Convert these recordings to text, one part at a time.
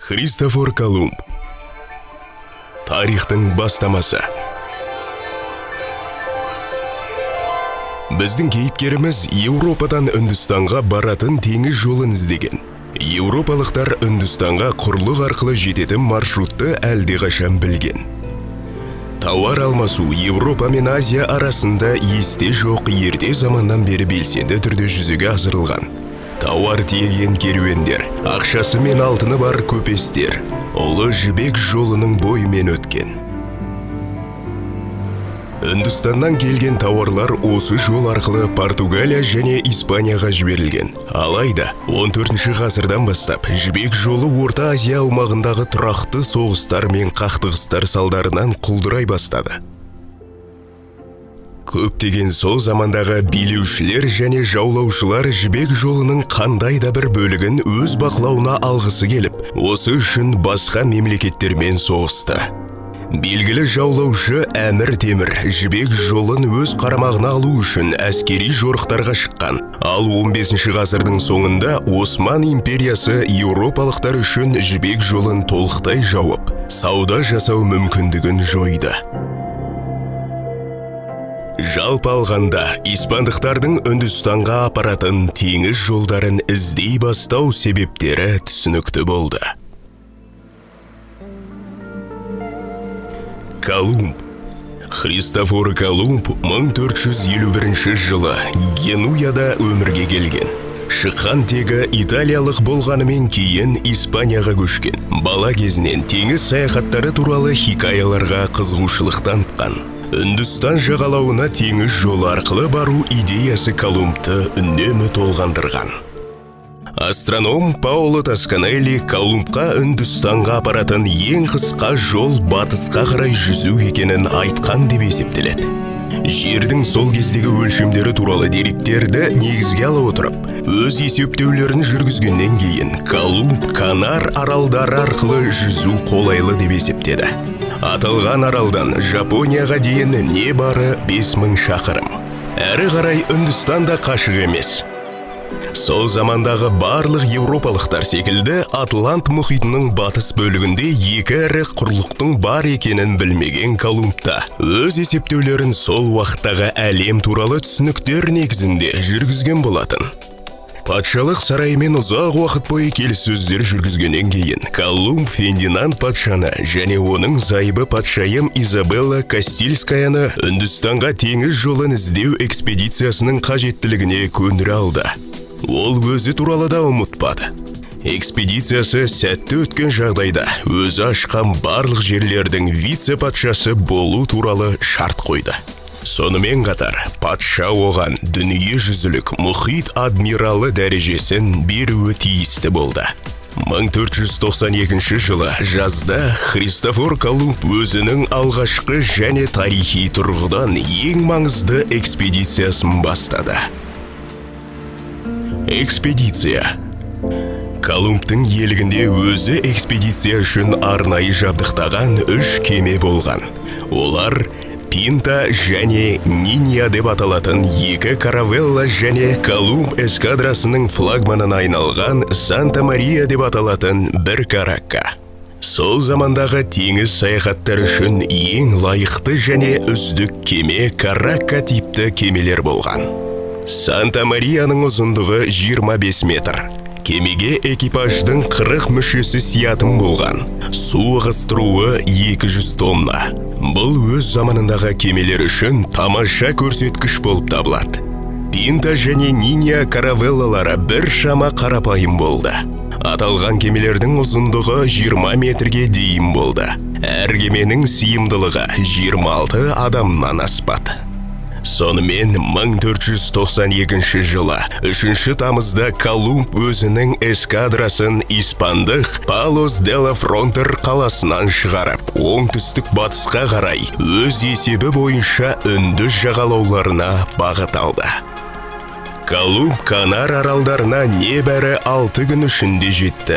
Христофор Колумб. Тарихтың бастамасы. Біздің кейіпкеріміз Еуропадан Үндістанға баратын теңіз жолын іздеген. Еуропалықтар Үндістанға құрлық арқылы жететін маршрутты әлдеқашан білген. Тауар алмасу Еуропа мен Азия арасында есте жоқ ерте заманнан бері белсенді түрде жүзеге асырылған. Тауар тиеген керуендер, ақшасы мен алтыны бар көпестер Ұлы Жібек жолының бойымен өткен. Үндістаннан келген тауарлар осы жол арқылы Португалия және Испанияға жіберілген. Алайда 14 ғасырдан бастап Жібек жолы Орта Азия аумағындағы тұрақты соғыстар мен қақтығыстар салдарынан құлдырай бастады. Көптеген сол замандағы билеушілер және жаулаушылар Жібек жолының қандай да бір бөлігін өз бақылауына алғысы келіп, осы үшін басқа мемлекеттермен соғысты. Белгілі жаулаушы Әмір Темір Жібек жолын өз қарамағына алу үшін әскери жорықтарға шыққан. Ал 15 ғасырдың соңында Осман империясы еуропалықтар үшін Жібек жолын толықтай жауып, сауда жасау мүмкіндігін жойды. Жалпы алғанда, испандықтардың Үндістанға апаратын теңіз жолдарын іздей бастау себептері түсінікті болды. Колумб. Христофор Колумб 1451 жылы Генуяда өмірге келген. Шыққан тегі италиялық болғанымен кейін Испанияға көшкен. Бала кезінен теңіз саяхаттары туралы хикаяларға қызығушылық танытқан. Үндістан жағалауына теңіз жолы арқылы бару идеясы Колумбты үнемі толғандырған. Астроном Паоло Тосканелли Колумбқа Үндістанға апаратын ең қысқа жол батысқа қарай жүзу екенін айтқан деп есептеледі. Жердің сол кездегі өлшемдері туралы деректерді негізге ала отырып, өз есептеулерін жүргізгеннен кейін Колумб Канар аралдары арқылы жүзу қолайлы деп есептеді. Аталған аралдан Жапонияға дейін небары 5000 шақырым. Әрі қарай Үндістан да қашық емес. Сол замандағы барлық еуропалықтар секілді Атлант мұхитының батыс бөлігінде екі ірі құрлықтың бар екенін білмеген Колумб та өз есептеулерін сол уақыттағы әлем туралы түсініктер негізінде жүргізген болатын. Патшалық сарайымен ұзақ уақыт бойы келіссөздер жүргізгеннен кейін Колумб Фердинанд патшаны және оның зайыбы патшайым Изабелла Кастильскаяны Үндістанға теңіз жолын іздеу экспедициясының қажеттілігіне көндіре алды. Ол өзі туралы да ұмытпады. Экспедициясы сәтті өткен жағдайда өзі ашқан барлық жерлердің вице-патшасы болу туралы шарт қойды. Сонымен қатар, патша оған дүниежүзілік мұхит адмиралы дәрежесін беруі тиісті болды. 1492 жылы жазда Христофор Колумб өзінің алғашқы және тарихи тұрғыдан ең маңызды экспедициясын бастады. Экспедиция. Колумбтың иелігінде өзі экспедиция үшін арнайы жабдықтаған үш кеме болған. Олар Пинта және Нинья деп аталатын екі каравелла және Колумб эскадрасының флагманына айналған Санта Мария деп аталатын бір каракка. Сол замандағы теңіз саяхаттары үшін ең лайықты және үздік кеме каракка типті кемелер болған. Санта Марияның ұзындығы 25 метр. Кемеге экипаждың 40 мүшесі сиятын болған. Су ығыстыруы 200 тонна. Бұл өз заманындағы кемелер үшін тамаша көрсеткіш болып табылады. Пинта және Нинья каравеллалары біршама қарапайым болды. Аталған кемелердің ұзындығы 20 метрге дейін болды. Әр кеменің сыйымдылығы 26 адамнан аспады. Сонымен 1492 жылы 3 тамызда Колумб өзінің эскадрасын испандық Палос де ла Фронтер қаласынан шығарып, оңтүстік батысқа қарай өз есебі бойынша Үнді жағалауларына бағыт алды. Колумб Канар аралдарына небәрі 6 күн ішінде жетті.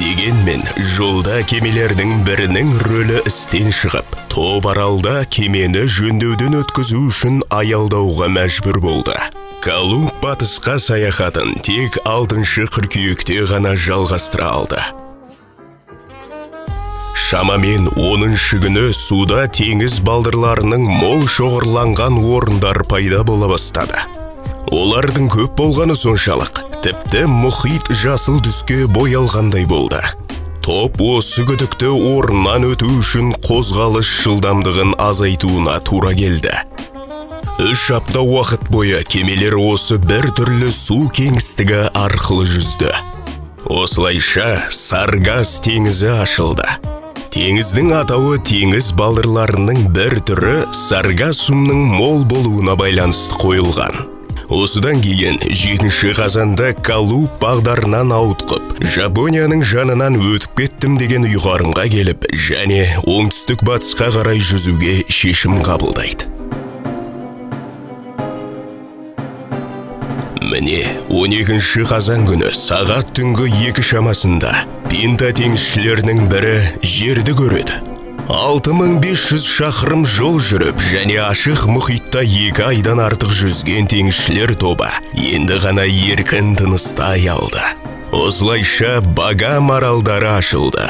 Дегенмен, жолда кемелердің бірінің рөлі істен шығып, топ аралда кемені жөндеуден өткізу үшін аялдауға мәжбүр болды. Колумб батысқа саяхатын тек 6 қыркүйекте ғана жалғастыра алды. Шамамен 10 күні суда теңіз балдырларының мол шоғырланған орындар пайда бола бастады. Олардың көп болғаны соншалық, тіпті мұхит жасыл түске боялғандай болды. Топ осы күдікті орыннан өту үшін қозғалыс жылдамдығын азайтуына тура келді. 3 апта уақыт бойы кемелер осы бір түрлі су кеңістігі арқылы жүзді. Осылайша Саргас теңізі ашылды. Теңіздің атауы теңіз балдырларының бір түрі саргассумның мол болуына байланысты қойылған. Осыдан кейін 7 қазанда Колумб бағдарынан ауытқып, Жапонияның жанынан өтіп кеттім деген ұйғарымға келіп, және оңтүстік батысқа қарай жүзуге шешім қабылдайды. Міне, 12 қазан күні сағат түнгі 2 шамасында Пинта теңізшілерінің бірі жерді көреді. 6500 шақырым жол жүріп және ашық мұхитта 2 айдан артық жүзген теңізшілер тобы енді ғана еркін тыныстай алды. Осылайша Багам аралдары ашылды.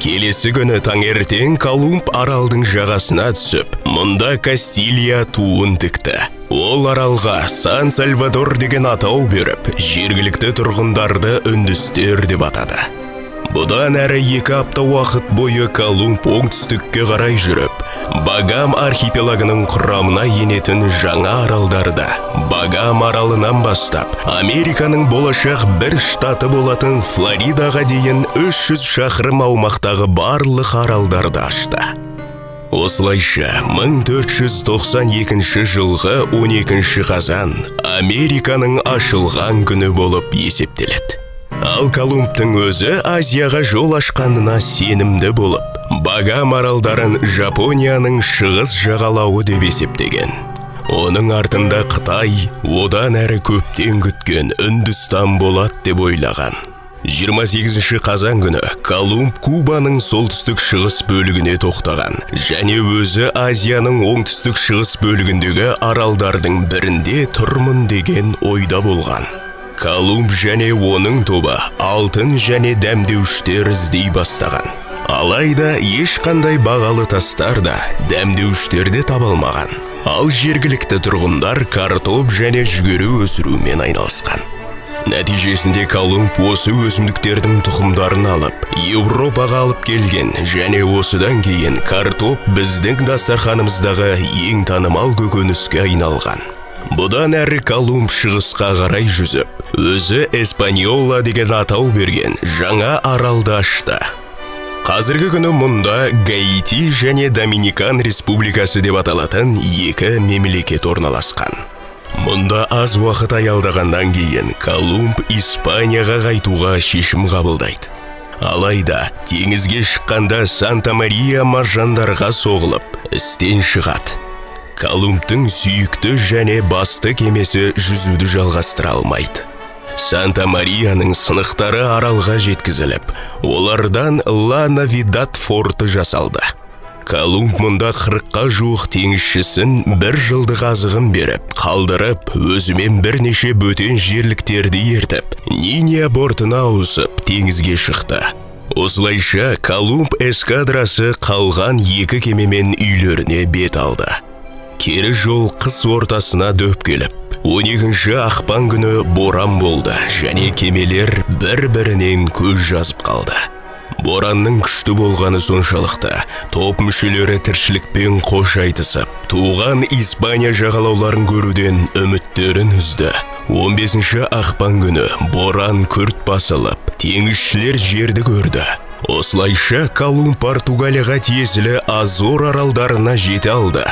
Келесі күні таңертең Колумб аралдың жағасына түсіп, мұнда Кастилия туын тікті. Ол аралға Сан Сальвадор деген атау беріп, жергілікті тұрғындарды үндістер деп атады. Бұдан әрі 2 апта уақыт бойы Колумб оңтүстікке қарай жүріп, Багам архипелагының құрамына енетін жаңа аралдарда Багам аралынан бастап, Американың болашақ бір штаты болатын Флоридаға дейін 300 шақырым аумақтағы барлық аралдарды ашты. Осылайша 1492 жылғы 12 қазан Американың ашылған күні болып есептеледі. Ал Колумбтың өзі Азияға жол ашқанына сенімді болып, Багам аралдарын Жапонияның шығыс жағалауы деп есептеген. Оның артында Қытай, одан әрі көптен күткен Үндістан болады деп ойлаған. 28 қазан күні Колумб Кубаның солтүстік шығыс бөлігіне тоқтаған және өзі Азияның оңтүстік шығыс бөлігіндегі аралдардың бірінде тұрмын деген ойда болған. Колумб және оның тобы алтын және дәмдеуіштер іздей бастаған. Алайда ешқандай бағалы тастар да, дәмдеуіштер де таба алмаған. Ал жергілікті тұрғындар картоп және жүгері өсірумен айналысқан. Нәтижесінде Колумб осы өсімдіктердің тұқымдарын алып, Еуропаға алып келген және осыдан кейін картоп біздің дастарханымыздағы ең танымал көкөніске айналған. Бұдан әрі Колумб шығысқа қарай жүзіп, өзі Эспаньола деген атау берген жаңа аралды ашты. Қазіргі күні мұнда Гаити және Доминикан Республикасы деп аталатын екі мемлекет орналасқан. Мұнда аз уақыт аялдағаннан кейін Колумб Испанияға қайтуға шешім қабылдайды. Алайда теңізге шыққанда Санта Мария маржандарға соғылып, істен шығады. Колумбтың сүйікті және басты кемесі жүзуді жалғастыра алмайды. Санта Марияның сынықтары аралға жеткізіліп, олардан Ла Навидад форты жасалды. Колумб мұнда 40-қа жуық теңізшісін бір жылдық азығын беріп, қалдырып, өзімен бірнеше бөтен жерліктерді ертіп, Ниния бортына ауысып, теңізге шықты. Осылайша Колумб эскадрасы қалған екі кемемен үйлеріне бет алды. Кері жол қыс ортасына дөп келіп, 12 ақпан күні боран болды және кемелер бір-бірінен көз жазып қалды. Боранның күшті болғаны соншалықты, топ мүшелері тіршілікпен қош айтысып, туған Испания жағалауларын көруден үміттерін үзді. 15 ақпан күні боран күрт басылып, теңізшілер жерді көрді. Осылайша Колумб Португалияға тиесілі Азор аралдарына жете алды.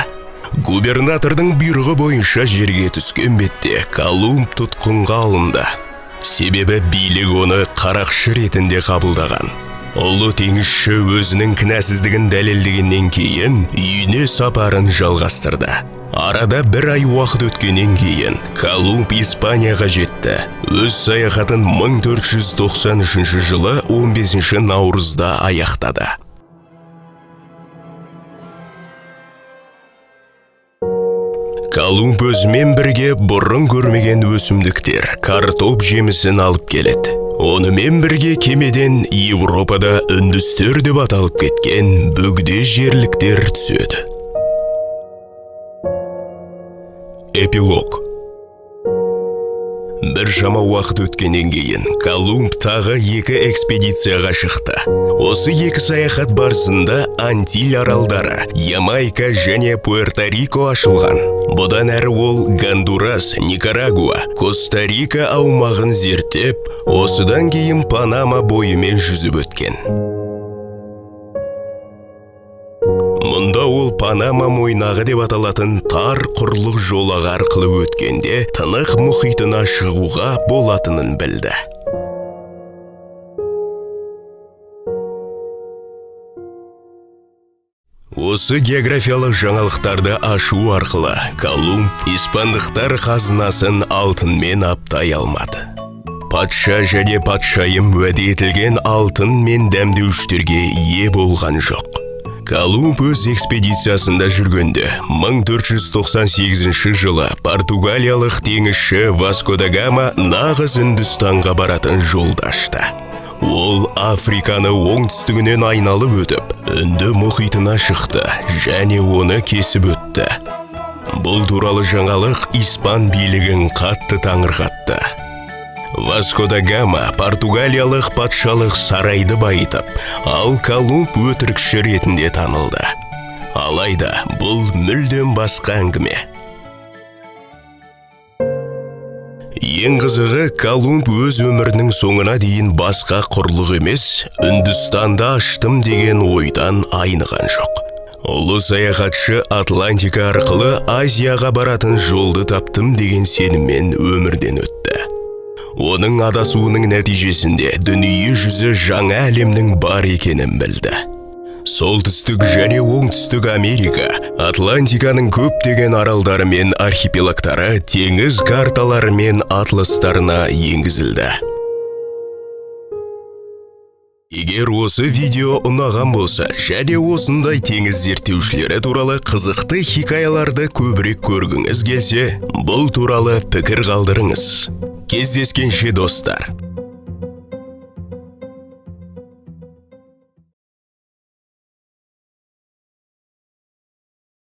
Губернатордың бұйрығы бойынша жерге түскен бетте Колумб тұтқынға алынды. Себебі билік оны қарақшы ретінде қабылдаған. Ұлы теңізші өзінің кінәсіздігін дәлелдегеннен кейін үйіне сапарын жалғастырды. Арада бір ай уақыт өткеннен кейін Колумб Испанияға жетті. Өз саяхатын 1493 жылы 15 наурызда аяқтады. Колумб өзімен бірге бұрын көрмеген өсімдіктер, картоп жемісін алып келеді. Онымен бірге кемеден Европада үндістер деп аталып кеткен бөгде жерліктер түседі. Эпилог. Біршама уақыт өткеннен кейін Колумб тағы екі экспедицияға шықты. Осы екі саяхат барысында Антиль аралдары, Ямайка және Пуэрто-Рико ашылған. Бұдан әрі ол Гондурас, Никарагуа, Коста-Рика аумағын зерттеп, осыдан кейін Панама бойымен жүзіп өткен. Мұнда ол Панама мойнағы деп аталатын тар құрлық жолағы арқылы өткенде Тынық мұхитына шығуға болатынын білді. Осы географиялық жаңалықтарды ашу арқылы Колумб испандықтар қазынасын алтынмен аптай алмады. Патша және патшайым уәде етілген алтын мен дәмдеуіштерге ие болған жоқ. Колумб өз экспедициясында жүргенде 1498 жылы португалиялық теңізші Васко да Гама нағыз Үндістанға баратын жолды ашты. Ол Африканы оңтүстігінен айналып өтіп, Үнді мұхитына шықты және оны кесіп өтті. Бұл туралы жаңалық испан билігін қатты таңырқатты. Васко да Гама португалиялық патшалық сарайды байытып, ал Колумб өтірікші ретінде танылды. Алайда бұл мүлдем басқа әңгіме. Ең қызығы, Колумб өз өмірінің соңына дейін басқа құрлық емес, Үндістанды аштым деген ойдан айныған жоқ. Ұлы саяхатшы Атлантика арқылы Азияға баратын жолды таптым деген сеніммен өмірден өтті. Оның адасуының нәтижесінде дүние жүзі жаңа әлемнің бар екенін білді. Солтүстік және оңтүстік Америка, Атлантиканың көптеген аралдары мен архипелагтары теңіз карталары мен атластарына енгізілді. Егер осы видео ұнаған болса, және осындай теңіз зерттеушілері туралы қызықты хикаяларды көбірек көргіңіз келсе, бұл туралы пікір қалдырыңыз. Кездескенше, достар!